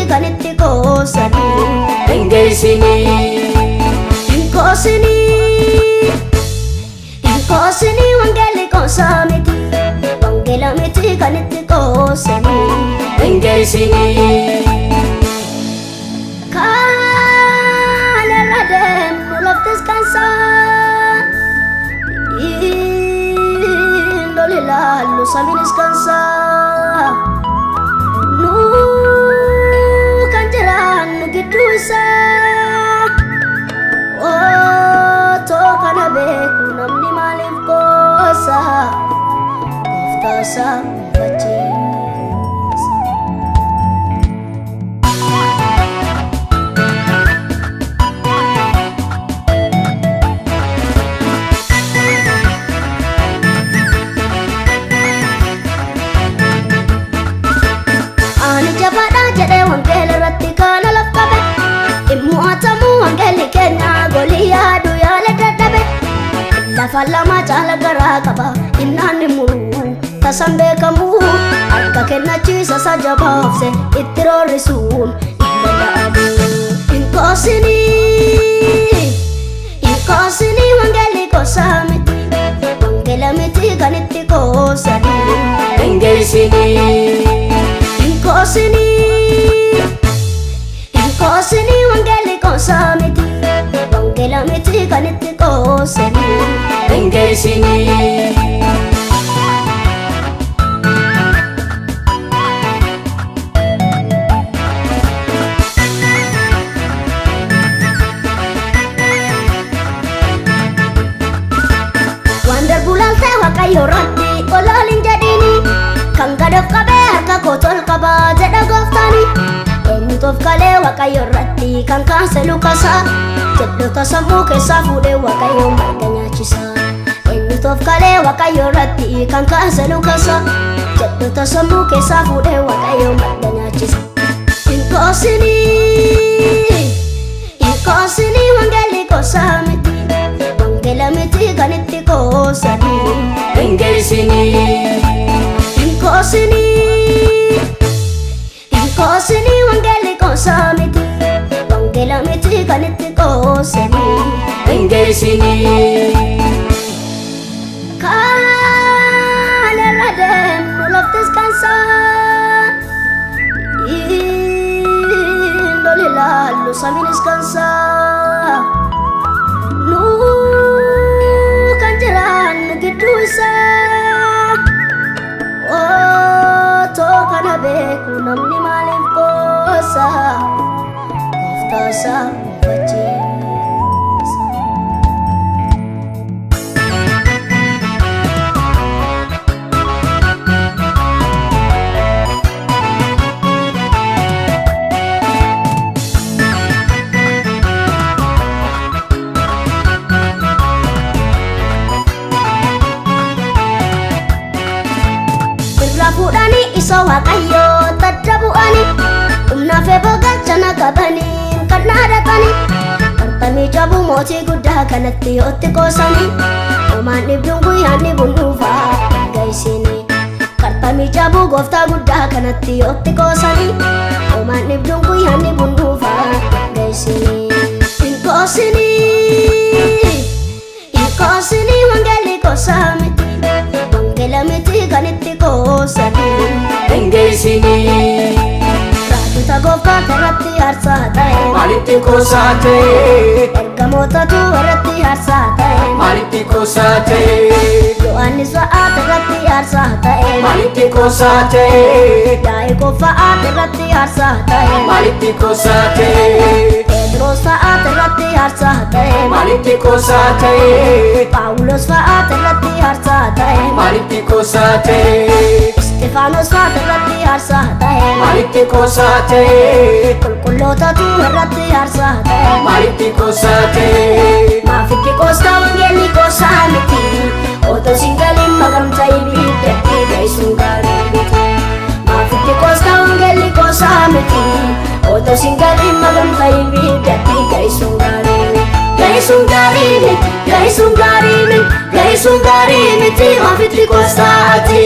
kan itti qoosanii. Hin geessinii. Hin qoosinii, hin qoosinii, wangeelli qoosaa miti, wangeela miti kan itti qoosanii. Hin geessinii. Kan irra deemnu laftis kansaa, ol ilaallu samiinis kansaa, nu kan jiraannu gidduu isaa. Otoo kana beeku namni maaliif qoosa? Gooftaa isaa hubachiisa. Ani jabaadha jedhee wangeela irratti kana laf qabe. Hin mo'atamu wangeelli keenya, golii yaadu yaala dadhabe. Lafa lama caala garaa qaba innaan ni muru tasan beekamu, harka kennachiisa isa jabaafse itti roorrisuun hin danda'amu. Hin qoosinii, hin qoosinii, wangeelli qoosaa miti, wangeela miti kan itti qoosanii. Hin geessinii. Hin qoosinii, hin qoosinii, wangeelli qoosaa miti, wangeela miti kan itti qoosanii. Hin geessinii. Waan darbu laaltee Waaqayyo irratti olool hin jedhini, kan gad of qabee harka koo tol qabaa jedha gooftaani. Eenyutu of kalee Waaqayyo irratti kan kaase lukasa? Jedhota sammuu keessaa fuudhee Waaqayyo marga nyaachisa. Eenyutu of kalee Waaqayyo irratti kan kaase lukasa? Jedhota sammuu keessaa fuudhee Waaqayyo marga nyaachisa. Hin qoosinii, hin qoosinii, wangeelli qoosaa miti, wangeela miti kan itti qoosanii. Hin geessinii. Hin qoosinii, hin qoosinii, wangeelli qoosaa miti, wangeela miti kan itti qoosanii. Hin geessinii. Kan irra deemnu laftis kansaa, ol ilaallu samiinis kansaa, nu kan jiraannu gidduu isaa. Otoo kana beeku namni maaliif qoosa? Gooftaa isaa hubachiisa. Irraa fuudhanii isa Waaqayyoo tadda bu'anii, humnaaf eeboo gaachana qabanii kan dhaadhatanii, qarxamii jabuu mootii guddaa kanatti yootti qoosanii, homaan dhibduun guyyaan dhibuun dhuunfaa ga'isinii. Qarxamii jabuu gooftaa guddaa kanatti yootti qoosanii, homaan dhibduun guyyaan dhibuun dhuunfaa ga'isinii. Hin qoosinii, hin qoosinii, wangeelli qoosaa miti, wangeela miti kan itti qoosanii. Hin geessinii. Raajota gooftaa irratti aarsaa ta'e. Maalitti qoosaa ta'e? Ergamootatu irratti aarsaa ta'e. Maalitti qoosaa ta'e? Yohaannis fa'aat irratti aarsaa ta'e. Maalitti qoosaa ta'e? Yaaqoob fa'aat irratti aarsaa ta'e. Maalitti qoosaa ta'e? Phexros fa'aat irratti aarsaa ta'e. Maalitti qoosaa ta'e? Phaawulos fa'aat irratti aarsaa ta'e. Maalitti qoosaa ta'e? Isxifaanos fa'aat irratti aarsaa ta'e. Maalitti qoosaa ta'e? Qulqullootatu irratti aarsaa ta'e. Maalitti qoosaa ta'e? Maafitti qoostaa? Wangeelli qoosaa miti. Otoo siin galiin makamta ibiddatti geessuun gaarii miti. Maafitti qoostaa? Wangeelli qoosaa miti. Otoo siin galiin makamta ibiddatti geessuun gaarii miti. Geessuun gaarii miti. Geessuun gaarii miti. Geessuun gaarii miti. Maafitti qoostaati?